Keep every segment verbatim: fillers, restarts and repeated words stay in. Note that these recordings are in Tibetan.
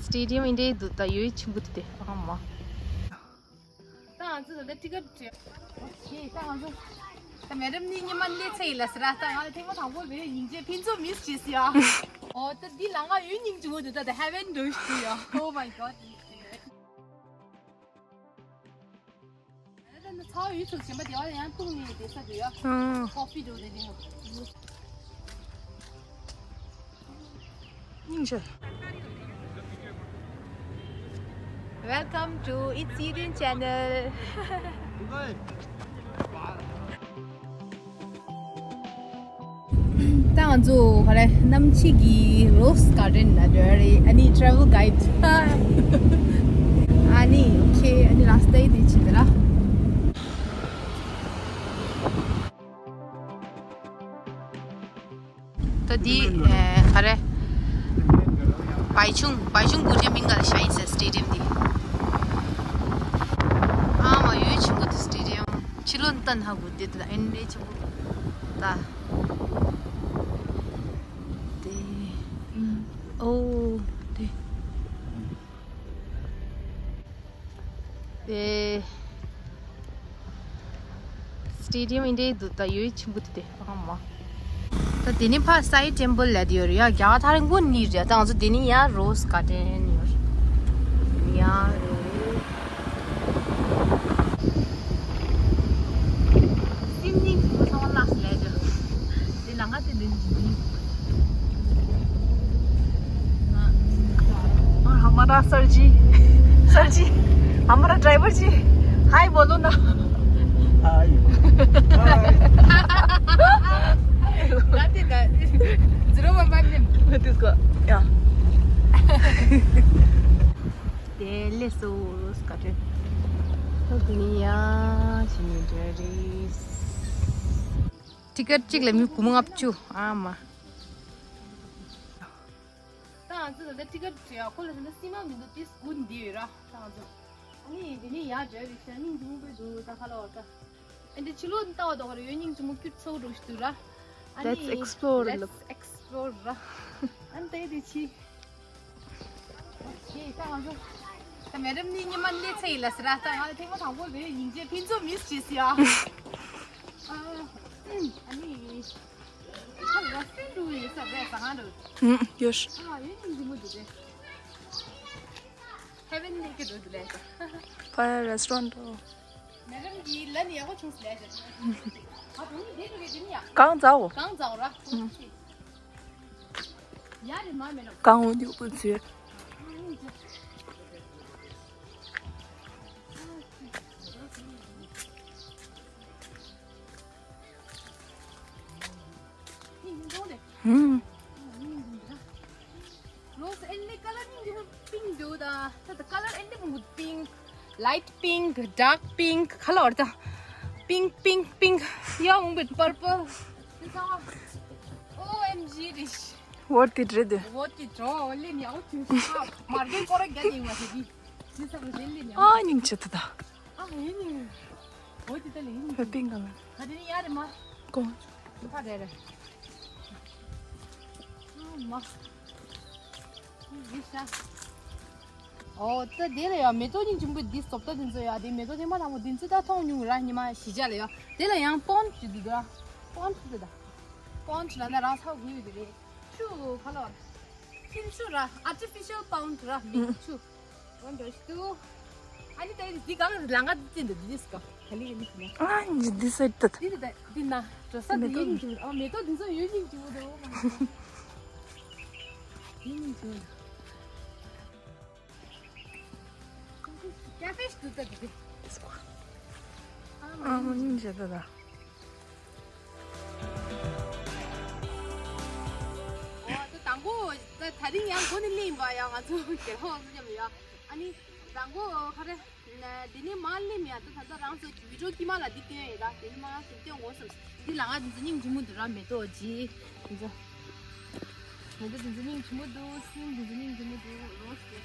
སི་ཊེ་ཌི་ཡམ་འདི་འདྲ་འདུག་ད་ཡོད་ཆེན་པོ་དེ་དེ་ཨ་མ། ད་ང་ཚོ་ད་ལྟ་ཊི་ཀེ་ཊི་བྲིས། ཨོ་ཁེ། ད་ང་ཚོ་ད་མེ་ཌམ་ནི་ཉི་མ་སླེབས་ཚར་ཡིན་ལ་ཟེར་ར། ད་ང་ལ་ཐེངས་མ་དང་པོ་རེད། སྙིང་རྗེ། ཕན་ཚུན་མིས་བྱས་སོང་ཡ། ཨོ་ད་འདི་ལ་ང་ཡོད་སྙིང་རྗེ་མོ་འདུག་ད་ད་ཧེ་ཝན་འགྲོ་ཞིག་འདུག་ཡ། Oh my God. ད་ནི་ཚ་བ་ཡོད་ཚོད་ཆེན་པོ་དེ་བ་ཡང་བཏུང་ནས་བསྡད་ས་འདུག་ཡ། ཨང་། ཀོ་ཕི་འགྲོ་དེ་དེ་ཧ། སྙིང་རྗེ། Welcome to It's Eden channel. ད་ང་ཚོ་ག་རེ་གནམ་ཕྱི་གི་རོ་སི་གར་ཌེན་ལ་འགྲོ་ཡ་རེད། ཨ་ནི་ཊེ་རེ་ཝལ་གྷའིཌ། ཨ་ནི་ཨོ་ཁེ། ཨ་ནི་ར་སི་ཏའི་དེ་ཕྱིན་ཏེ་ར། ད་འདི་ཨེ་ག་རེ། བའི་ཆུང་བའི་ཆུང་གུ་ཅན་མིང་ག་ལ་ཤ་ཡིན་ཟེར། སི་ཊེ་ཌི་ཡམ་འདི། ཨ་མ་ཡོད་ཆེན་པོ་དེ་སི་ཊེ་ཌི་ཡམ། ཕྱི་ལོགས་ནས་ལྟ་ན་ཧ་གོ་འདི་ད་ཨེ་འདྲའི་ཆེན་པོ་ད། དེ་ཨོ་དེ། དེ། སི་ཊེ་ཌི་ཡམ་འདི་འདྲའི་འདུག་ད་ཡོད་ཆེན་པོ་དེ་དེ་ཨ་མ། ད་དེ་ནི་ཕ་སའི་ཊེམ་པལ་ལབ་དེ་ཡོད་རེད་ཡ། རྒྱ་གར་ཐག་རིང་པོ་ནི་རེད། ད་ང་ཚོ་དེ་ནི་ཡ་རོ་སི་གར་ཌེན་ཡོད་རེད་ཡ། རོ་སི། སེམས་ཉིད་ཀྱི་ཚོང་ལགས་ལས་ཀྱང་། དེ་ལ་ང་དེ་ལས་ཀྱི། हमारा सर जी, सर जी, हमारा ड्राइवर जी, हाय बोलो ना। हाय। हाय। ང་དེ་ད་ཛི་རོ་བན་བན་ནེམ། This guy, yeah. དེ་ལས་སོ་རོ་སི་གར་ཌེན། ད་དེ་ནི་ཡ་ཞིག་ནས་འདྲ་རེད། ཊི་ཀེ་ཊི་གཅིག་ལ་མི་དགུ་མོ་ལྔ་བཅུ་ཨ་མ། ད་ང་ཚོ་ད་ལྟ་ཊི་ཀེ་ཊི་བྲིས་ཡ། ཁོ་ལ་ཟེར་ན་སི་མ་མི་འདུག་ཏིས་དགུ་འདི་ཡོད་ར། ད་ང་ཚོ་ཨ་ནི་འདི་ནས་ཡར་འགྲོ་རེད་ཤག་སྙིང་རྗེ་མོ་དཔེ་འདུག་ད་ཁ་ལོ་ད། ཨ་འདི་ཕྱི་ལོགས་ནས་ལྟ་བ་དོག་རེ་ཡོད། སྙིང་རྗེ་མོ་ཁྱུར་ཚོ་འགྲོ་ཞིག་འདུག་ར། ཨ་ནི་Let's explore. Let's explore ར། ཨ་ནི་ད་ཡི་དེ་ཕྱི། ཨོ་ཁེ། ད་ང་ཚོ་ད་མེ་ཌམ་ནི་ཉི་མ་སླེབས་ཚར་ཡིན་ལ་ཟེར་ར། ད་ང་ལ་ཐེངས་མ་དང་པོ་རེད། སྙིང་རྗེ། ཕན་ཚུན་མིས་བྱས་སོང་ཡ། ཨ་ནི་ཁ་ལ་ར་སི་ཊོ་རན་ཊི་ཡོད་ས་རེད། ཟ་ཁང་འགྲོ། ཨུམ་ཡོད། ཨ་ཡོད་སྙིང་རྗེ་མོ་འདུག་རེད། ཧེ་ཝན་ནི་གི་འགྲོ་འདུག་ལས་ས། ཕ་རེ་སི་ཊོ་རན་ཊི་འགྲོ། མེ་ཌམ་གྱིས་ལ་ནི་ཡག་པོ་བྱུང་ཟེར་ལབ་ཤག་ཨ་དོན་དེ་འགྲོ་གི་དེ་ནི་ཡ། གང་ཟ་འོ། གང་ཟ་འོ་ར། ཡ་རེད་མ་མེ་ཌམ། གང་འོ་འདི་འུ་ཚོས། ཧུམ། Rose ཨེ་ནི་ཀ་ལར་ནི་འདི་མོ་པིང་འདུག་ད། ད་ད་ཀ་ལར་ཨེ་ནི་མོ་པིང་། Light pink, dark pink ཁ་ལོ་ད། Pink, pink, pink. ཡ་འོང་བའི་purple. འདི་ཚང་མ། ཨོ་ཨེམ་ཇི་རེད། Worth it རེད་དེ། Worth it རོ། ལེ་ཉའོ་ཅུ་ཤ། མར་གེ་སྐོར་རྒྱག་ཡིན་བ་དེ་དེ། འདི་ཚང་མ་ལེ་ཉའོ། ཨ་སྙིང་རྗེ་ད་ད། ཨ་ཡིན་ནི། འོ་དེ་ད་ལེ་ཡིན། ཧེ་པིང་ག་ལ། ག་དེ་ནི་ཡ་རེད་མ། ཀོ། ཕ་རེད་རེད། ཨ་མ། འདི་ཤ། ཨོ་ད་དེ་ལ་ཡ་མེ་ཏོག་སྙིང་རྗེ་མོ་འདི་བཙོ་ད་འདི་ཚོ་ཡ། དེ་མེ་ཏོག་དེ་མ་དང་པོ་འདི་ཚོ་ད་མཐོང་མྱོང་ར། ཉི་མ་གཞིས་ཆགས་ལ་ཡ། དེ་ལ་ཡང་པོན་ཌི་འདུག་ར། པོན་ཌི་འདུག་ད། པོན་ཌི་ལ་ན་རང་ཚ་བོ་གི་ཡོད་དེ་རེད། ཆུ་ག་ལ་བ། ཁྱིམ་ཆུ་ར། Artificial pond ར། མིང་ཆུ། འོན་ཏེ་ཤི་ཏུ། ཨ་ནི་ད་འདི་གང་ལ་ང་འདི་འདི་འདི་སྐ་ཧ་ལི་ཧ་ལི་ཧ་ལི། ཨ་ནི་འདི་སེ་ཏ། འདི་འདི་འདི་ན་འགྲོ་ས་འདི་ཡིན་གྱི། ཨ་མེ་ཏོག་འདི་ཚོ་ཡོད་ཡིན་གྱི་འོ་དེ་འོ་མ་ཡིན་གྱི། ཀ་ཧྥེ་ཞིག་འདུག་ད་འདི། ཨ་མ་ཡིན་བྱེད་ད་ད། ཨོ་ད་དང་པོ་ད་ད་རིང་ཡང་འགོ་ནས་སླེབས་ཡིན་པ། ཡང་ང་ཚོ་རྒྱལ་ལོ་ཚོ་མཉམ་ཡ། ཨ་ནི་དང་པོ་ག་རེ། འདི་ནས་མར་སླེབས་ཡ། ད་ད་ལྟ་རང་ཚོ་བི་ཌིའོ་དཀྱིལ་མ་ལ་འདི་སྟོན་ཡོད་ད། དེ་ནས་མར་སྟོན་དགོས་བསམ། འདི་ལ་ང་འདི་ཚོ་སྙིང་རྗེ་མོ་འདུག་ར། མེ་ཏོག་ཅི། འདི་ཚོ། མེ་ཏོག་འདི་ཚོ་སྙིང་རྗེ་མོ་འདུག་སེམས་འདི་ཚོ་སྙིང་རྗེ་མོ་འདུག་རོ་སི་དེ།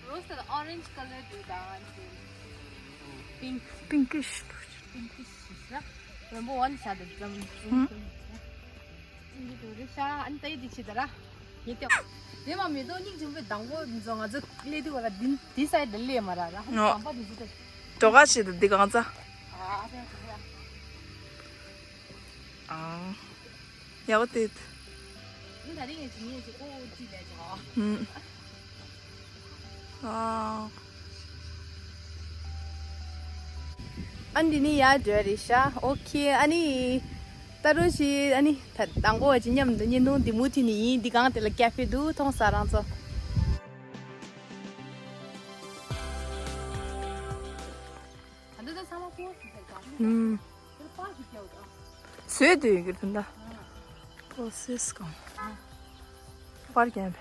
རོ་སི་དེ་ཨོ་རེན་ཇི་ཀ་ལར་འདུག་ད། པིང་ཀི། པིང་ཀི་ཤི། པིང་ཀི་ཤི་ར། རིན་པོ་ཝན་ཤ་དེ་ཙམ་ཙམ། འདི་འདུག་རེད་ཤག་ཨ་ནི་ད་ཡི་འདི་ཕྱི་ད་ར། ཡིན་ཏེ། དེ་མ་མེ་ཏོག་སྙིང་རྗེ་མོ་དཔེ་དང་པོ་འཛོ་ང་ཚོ་སླེབས་དུས་ག་ལ་འདི་འདི་སའི་འདི་སླེབས་མ་ར་ར་ཧ་ཨོ། དམ་པ་འདི་ཚོ་ཏེ། དོ་ག་ཆེ་དུ་འདི་གང་ཚ། ཨ་ཨ་ཏེ་ཏེ། ཨ། ཡག་པོ་ཏེ། འདི་ད་རིང་ངས་ཅི་ངས་ཅི་ཀོ་ཅི་ལས་ཅི་ཧ། ཨ། ཨ་འདི་ནི་ཡ་འདྲ་རེད་ཤག་ཨོ་ཁེ། ཨ་ནི་ད་རུང་ཞིག་ཨ་ནི་ད་དང་པོ་བ་ཅིག་མཉམ་དུ་བརྙན་ཐུང་འདི་མུ་མཐུད་ནས་ཡིན། འདི་གང་དེ་ལ་ཀེ་ཧྥེ་འདུག་མཐོང་ས་རང་ཚོ། ད་འདི་ད་ཚང་མ་ཀོ་ཞིག་ཟེར་ག་ཨུམ། དེ་ལ་པར་ཞིག་རྒྱག་དང་། བཟོས་དུས་ཡོད་ཀྱི་རེད་ད། ཨ། པོ་སིས་གང་། ཨ། པར་རྒྱབ།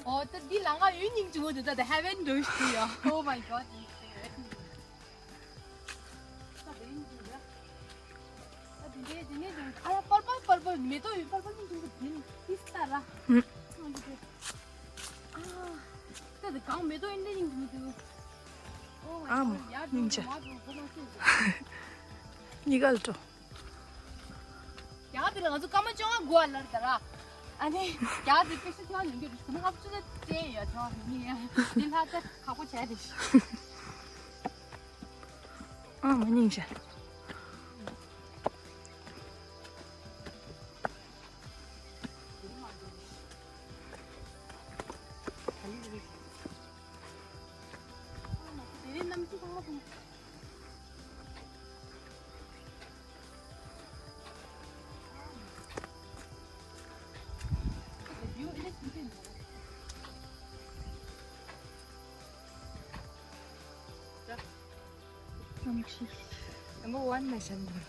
ཨོ་ད་འདི་ལ་ང་ཡུན་རྙིང་ཅིག་འོ་འདུག་ད་ད་ཧེ་ཝན་འགྲོ་ཞིག་ཡ། Oh my god. ད་དེ་རིང་འདི་འདྲ། ད་དེ་འདྲའི་དེ་ནས་ཀྱང་ཨ་ཡ་པར་པར་པར་པར་མེ་ཏོག་ཡོད་པར་པར་ཅིག་འདུག་དེ་ནི་ཏིས་ཏ་ར། ཧུམ། ཨ་ད་དེ་གང་མེ་ཏོག་ཡིན་འདྲ་ཡིན་འདུག Oh my god. ཨ་མ་ཡར་སྙིང་རྗེ། འགྲོ་མར་འགྲོ་གོ་མ་ཤེས། གཉིས་ཀ་ལ་འགྲོ། རྒྱ་གར་དེ་ལ་ང་ཚོ་སྐར་མ་བཅོ་ལྔ་འགོར་བ་ལར་ད་ར། ཨ་ནི་རྒྱ་གར་དེ་དཔེ་ཤ་ཐོག་ཉུང་རྒྱུ་རེད། ཁོ་ན་ལྔ་བཅུ་ཙམ་བསྟན་ཡོད་ཐོག་ནི་ཡ། འདི་ལྷ་ད་ཁག་པོ་བྱས་རེད། ཨ་མ་སྙིང་རྗེ། དེ་རིང་གནམ་གཤིས་ཚང་མ་ཚང་། གནམ་གཤིས། Number one ནས་བཤད་འདུག་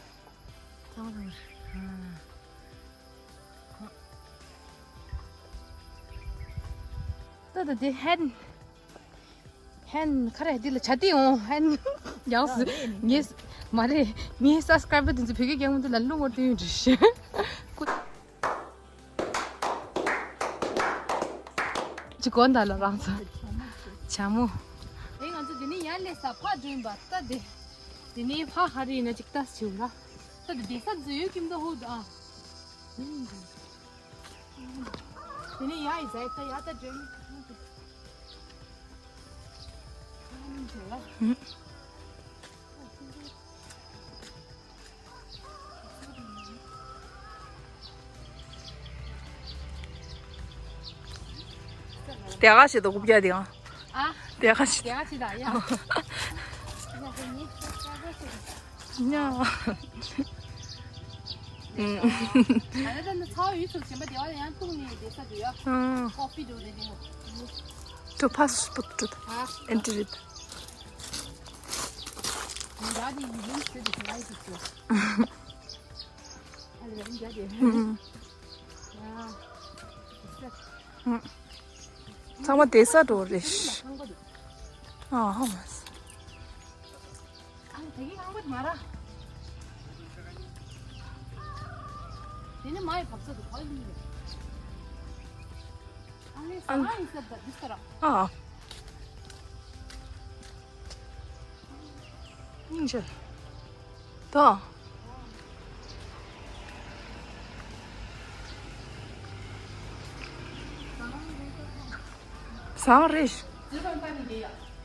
ཚང་མ་ཚང་། ཨ། ད་ད་དེ་ཧན། ཧན་ཁ་རེ་འདི་ལ་བྱ་དེ་འོང་ཧན། ཡག་སི་ངས་མ་རེད། ངའི་སབ་སི་ཀ་རའི་བར་དེ་ཚོ་བོད་སྐད་རྒྱག་མི་འདུག་ལ་ལུང་བར་དུ་ཡོང་འདྲི་ཤི། ཅི་གོ་འདའ་ལ་རང་ཚོ། བྱ་མོ། ཨེ་ང་ཚོ་འདི་ནས་ཡར་སླེབས་ས་ཕ་འགྲོ་ཡིན་པ་ད་དེ། འདི་ནས་ཕ་ཧ་རི་ཡིན་ན་ཅིག་ལྟ་ཞིག་ར། ད་དེ་བསྡད་ས་འཛུལ་ཡོད་ཀྱི་མི་འདུག་ཧོ་ད་ཨ། དེ་ནས་ཡ་ཡི་ཟ་ཡི་ད་ཡ་ད་འགྲོ་མི་འདུག་དེ་ག་ཞིག་ཏུ་རྐུབ་བཀྱག་དེ་ཡང་། ཨ། དེ་ག་ཞིག་དེ་ག་ཞིག་ད་ཡ། ཉ། ཨ་ད་ནི་ཚ་བ་ཡོད་ཚུལ་བྱེད་པ་དེ་བ་ཡང་བཏུང་ནས་བསྡད་ས་དེ་ཡ། ཨང་། ཀོ་ཕི་འགྲོ་རེད་དེ་མོ། ཏུ་ཕ་སུ་པུ་ཏུ། ཨ། ཨེན་ཏི་རིད། ཡ་དེ་ཡི་ལུང་ཟེར་དེ་ཞིག་ལ་ཡི་ཚུལ། ཨ་ལེ་ཡ་དེ། ཨང་། ཡ། ཨང་། ཚང་མ་བསྡད་ས་འགྲོ་རེད། ཨ་ཧ་མ་སི། ཨ་ནི་དེ་གི་ཁང་པ་དེ་མ་ར། དེ་ནི་མ་ཡི་བབས་ས་དུ་ག་ཡིན་ནི། ཨ་ནི་ས་ཨ་ཡིན་ས་ད་འདི་ས་ར། ཨ། སྙིང་རྗེ། ད། བཟང་རེད།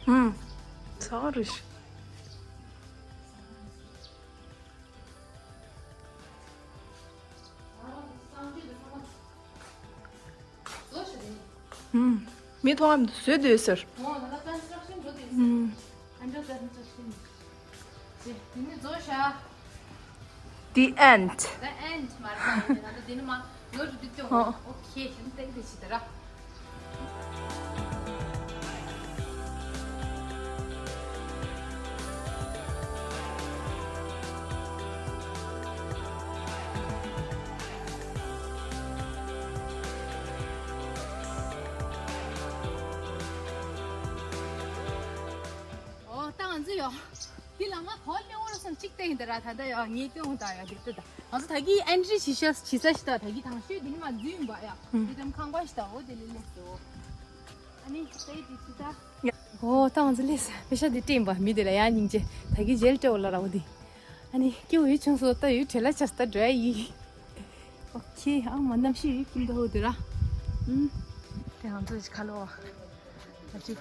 ཧུམ། བཟང་རེད། ཧུམ། མི་མཐོང་བ་མི་འདུག་བཟོས་སྡོད་ཟེར། ཧུམ། The end. The end. མ་རེད་ད་ཡིན་ད་འདི་ནི་མ་ཡོད་རུ་འདུག་ཀྱང་ཨོ། ཨོ་ཁེ་ཞིམ་ཏེག་ཏེ་ཞིག་ད་ར། ཨོ་ད་ང་ཚོ་ཡོད། འདི་ལ་ང་གོ་ལེ་འོར་སོང་གཅིག་བལྟས་ཡིན་ད་ར། ད་ལྟ་ཡ་ངས་སྟོན་ད་ཡ་འདི་ལྟ་ད། ང་ཚོ་ད་གི་ཨེན་ཊི་རི་བྱེད་ཤ་བྱེད་ས་ཞིག་ད། ད་གི་དང་ཤོས་འདི་ནི་མ་འཛུལ་ཡིན་པ་ཡ། ཨུམ། འདི་དམ་ཁང་པ་ཞིག་ད། འོ་དེ་ལས་སླེབས་སོ། ཨ་ནི་ད་འདི་ཅི་ད། ཨོ་ད་ང་ཚོ་སླེབས་ས་པེ་ཤ་འདི་སྤྲད་ཡིན་པ། མི་དེ་ལ་ཡ་སྙིང་རྗེ། ད་གི་ཇེལ་སྤྲད་འོ་ལ་ར། འོ་དེ་ཨ་ནི་སྐྱིད་པོ་ཡོད་བྱུང་སོ། ད་ཡོད་བྲེལ་ལ་ཆགས་ད་འགྲོ་ཡ་ཡིན། ཨོ་ཁེ། ཨ་མ་གནམ་གཤིས་ཡོད་ཀྱིན་ད། འོ་དེ་ར། ཨུམ། དེ་ང་ཚོ་ཁ་ལོ། ཨ་ཅུ།